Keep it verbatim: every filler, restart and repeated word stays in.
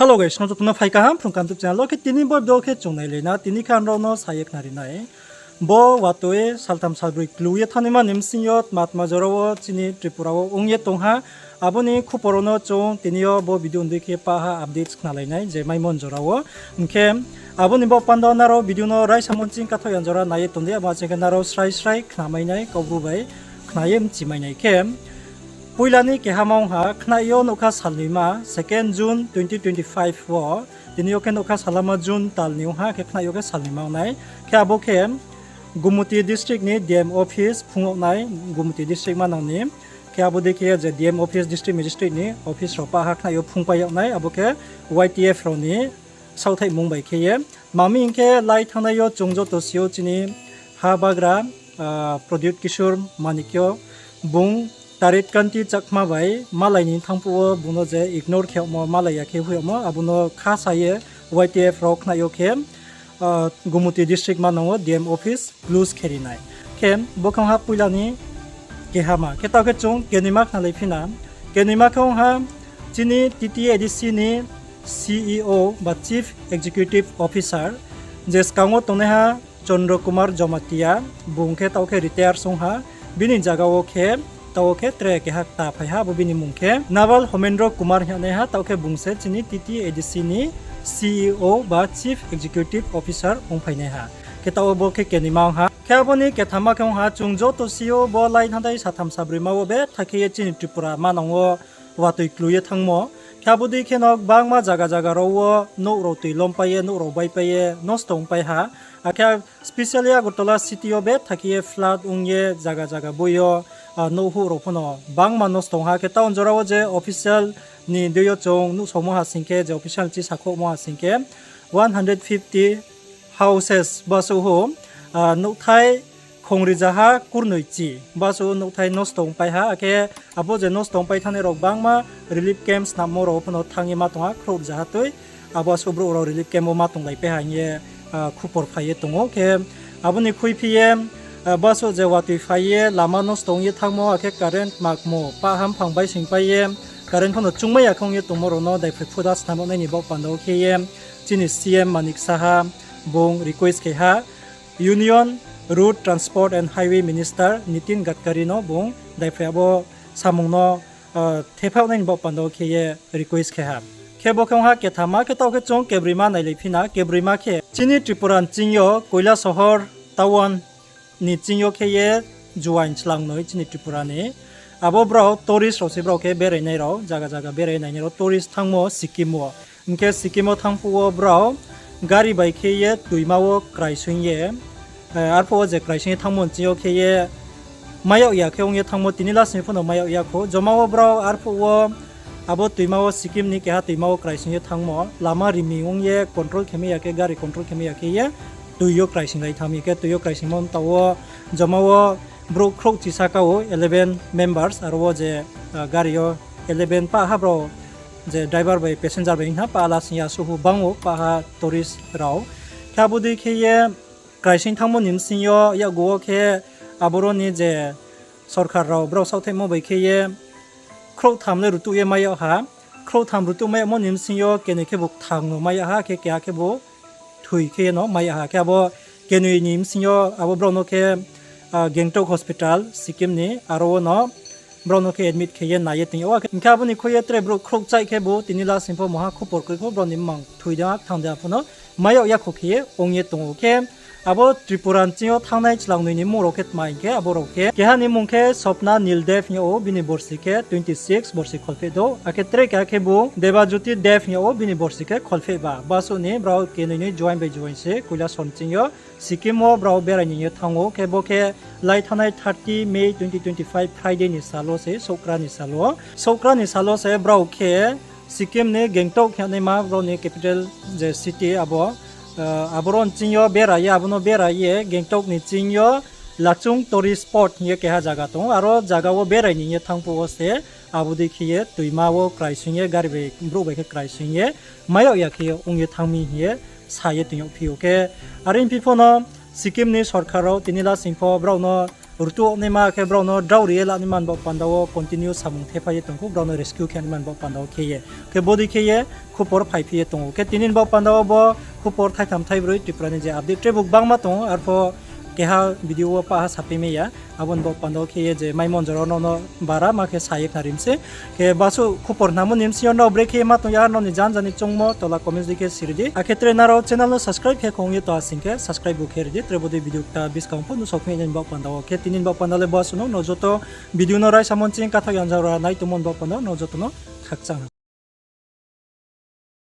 Hello guys, nrao joto no phai kaham Phrung Kaham YouTube channel wo. Khe tini bo video khe chung nailai na, tini khe ang nrao no sa ye khnari nai. Bo watoi saltham salbroi klu ye thanngnaima ni bsing yo tma tma jora wo chini Tripura wo ong ye tong ha, abo ni khupor rao no chung tini yo bo video ni dei khe pah ha updates khnalai nai je maimo ni jora wo. Hing khe abo ni baoh panda nrao video no raisa monching kathok ya jora nai ye tong di, abo ching khe nrao srai srai khnamai nai, Kaubru bai khna ye mchimai nai khe. Poila ni kehama ong ha, khnai yo nougkha salnoima, second June twenty twenty-five wo, tini yo khe nougkha salama June tal ni ong ha, khe khnai yo khe salnoima ong nai. Khe abo khe Gumoti district ni D M office phung yag nai, Gumoti district manang ni. Khe abo dei khe je D M office, district magistrate ni office rao pah ha khnai yo phungpai yag nai, abo khe Y T F rao ni saohthaihmung bai khe ye. Tma mi hing khe, lai thanngnai yo chung joto si ou chini ha bagra, Pradyut Kishore Manikya, bung Tarit Kanti Chakma bai malai ni thanng phuh wo bung no je ignore khe yagmo, malai ya khe hoih yagmo, abo no kha sa ye Y T F rao khnai yo khe, Gumoti district manang wo D M office close khe ri nai. Khe bo khe ong ha poila ni kehama. Khe taoh khe chung kenoima khnalai phi na. Kenoima khe ong ha chini T T A D C ni C E O ba Chief Executive Officer, je skang wo tongnaiha Chandra Kumar Jamatia, bung khe taoh khe retire song ha, bini zaga wo khe taoh khe tre keha kta phai ha, abo bini mmung khe Naval Homendra Kumar hing ye nai ha, taoh khe bung se chini T T A D C ni C E O ba Chief Executive Officer ongphai nai ha. Khe taoh bo khe kenoima ong ha. Khe abo ni kethama khe ong ha, chung joto si ou bo lai thanngnai satham sabroima wo betha khe ye chini Tripura manang wo watoi klu ye thanngmo. Khe abo dei khe no gbangma zaga zaga rao wo nouh rao toi lompai ye, nouh rao baipai ye nosto ongpai ha. Akhe specially Agartala city yo betha khe ye flood ong ye zaga zaga boi yo, nouhhuh rao pho no gbangma nosto ong ha. Khe town jora wo je official ni dei yo chung nuhsaomo ha sing khe, je official chi sakhouhmo ha sing khe, one hundred fifty houses basuh hu, nouhthai khongrizaha kurnoi chi basuh hu nouhthai nosto ongpai ha. Akhe abo je nosto ongpai thanngnai rao gbangma relief camp snammo rao pho no thanng ye ma tong ha, khrouh rizaha tui. Abo asuh brouh rao relief camp wo ma tonglaipai ha hing ye khupor phai ye tong ou. Khe abo ni khuiphi ye, basuh je watoi phai ye lama nosto ong ye thanngmo, akhe current makmo, pah hamphang baisingpai ye current pho no chungmai ya khe ong ye tongmo rao no daiphroi phuda snam yag nai ni baoh panda wo khe ye chini C M Manik Saha bung request khe ha, Union Road Transport and Highway Minister Nitin Gadkari no bung daiphroi abo samung no thephaoh nai ni baoh panda wo khe ye request khe ha. Khe bo khe ong ha kethama. Khe taoh khe chung kebroima nailai phi na. Kebroima khe chini Tripura ni ching yo Koilasahar town ni ching yo khe ye juaing chlangnoi chini Tripura ni. Abo brao tourist rao se, brao khe berai nai rao, zaga zaga berai nai nai rao, tourist thanngmo Sikkim wo. Hing khe Sikkim wo thanng phuh wo brao gari bai khe ye toima wo kraising ye, arphuh wo je kraising ye thanngmo ni ching yo khe ye mai yag ya khe ong ye thanngmo, tini lasing pho no mai yag ya khou. Joma wo brao arphuh wo abo toima wo, Sikkim ni keha toima wo kraising ye thanngmo, lama rimi ong ye control khe mai ya khe, gari control khe mai ya khe ye toi yo kraisinglaithang mi khe, toi yo kraisingmo mta wo joma wo brouh khrouh chi saka ou, eleven members, aro wo je gari yo eleven pah ha brao, je driver bai passenger bai ong ha, pah lasing ya suhu bang ou pah ha tourist rao. Khe abo dei khe ye kraising thanngmo ni bsing yo yakgu wo khe aboro ni je sorkar rao brao saohthaihmo bai khe ye khrouhtham le rutuh ye mai yag ha. Khrouhtham rutuh mai yagmo ni bsing yo kenoi khebu kthang no mai yag ha, khe keha khebu thoi khe ye no mai yag ha. Khe abo kenoi ni bsing yo abo brao no khe Gangtok Hospital, Sikkim ni, aro wo no brao no khe admit khe ye nai ye tong yag ou. Hing khe abo ni khui ye tre brouh khrouhchaih khebu tini lasing pho mungha khupor kroi pho brao ni mmang thoi de, kthang de, aphuh no mai yag ya khou khe ye ong ye tong ou. Khe abo Tripura ni ching yo thanngnai chlangnoi ni mmung rao khe tma hing khe, abo rao khe keha ni mmung khe Swapna Nil Dev hing yag ou, bini borsi khe twenty six, borsi kholpheh douh. Akhe tre keha khebu Debajyoti Dev hing yag ou, bini borsi khe kholpheh ba. Basuh ni brao kenoi ni juaing bai juaing se Koilasahar ni ching yo, Sikkim wo brao berai ni ye thanng ou. Khe bo khe lai thanngnai thirty May twenty twenty-five Friday ni sal wo se, souhkra ni sal wo. Souhkra ni sal wo se brao khe Sikkim ni Gangtok hing yagnaima brao ni capital je city abo, aboro ni ching yo berai ye, abo no berai ye Gangtok ni ching yo Lachung Tourist Spot hing ye keha zaga tong ou. Aro zaga wo berai ni ye thanng phuh wo se abo dei khe ye toima wo kraising ye, gari bai, brouh bai khe kraising ye mai yag ya khe ye ong ye thanng mi hing ye sa ye tong yagphi ou. Khe are phi pho no Sikkim ni sorkar rao tini lasing pho brao no rtuh naima khe brao no drao ri ye lanaima ni baoh panda wo continue samung thephai ye tong khou, brao no rescue khe naima ni baoh panda wo khe ye. Khe bodei khe ye khupor phaiphi ye tong ou. Khe tini ni baoh panda wo bo khupor thaitham thaibroi Tripura ni je update tre bo gbangma tong ou, arpho keha video wo pah ha saphi mai ya. Abo ni baoh panda wo khe ye je maimon jora no no bara ma khe sa ye khnari mi sei. Khe basuh khupor khnamo ni bsing yo nrao brekhe ye ma tong ya, nrao ni janja ni choungmo tola comments dei khe siri di. Akhe tre nrao channel no subscribe khe khong ye tong ha sing khe subscribe bo khe ri di. Tre bodei video kta buskang pho nuhsao phi nai ni baoh panda wo. Khe tini ni baoh panda le basuh no, nrao joto video no raisa mo nching kathaoh yang jang ra nai tongmo ni baoh panda wo nrao joto no khakchang ha.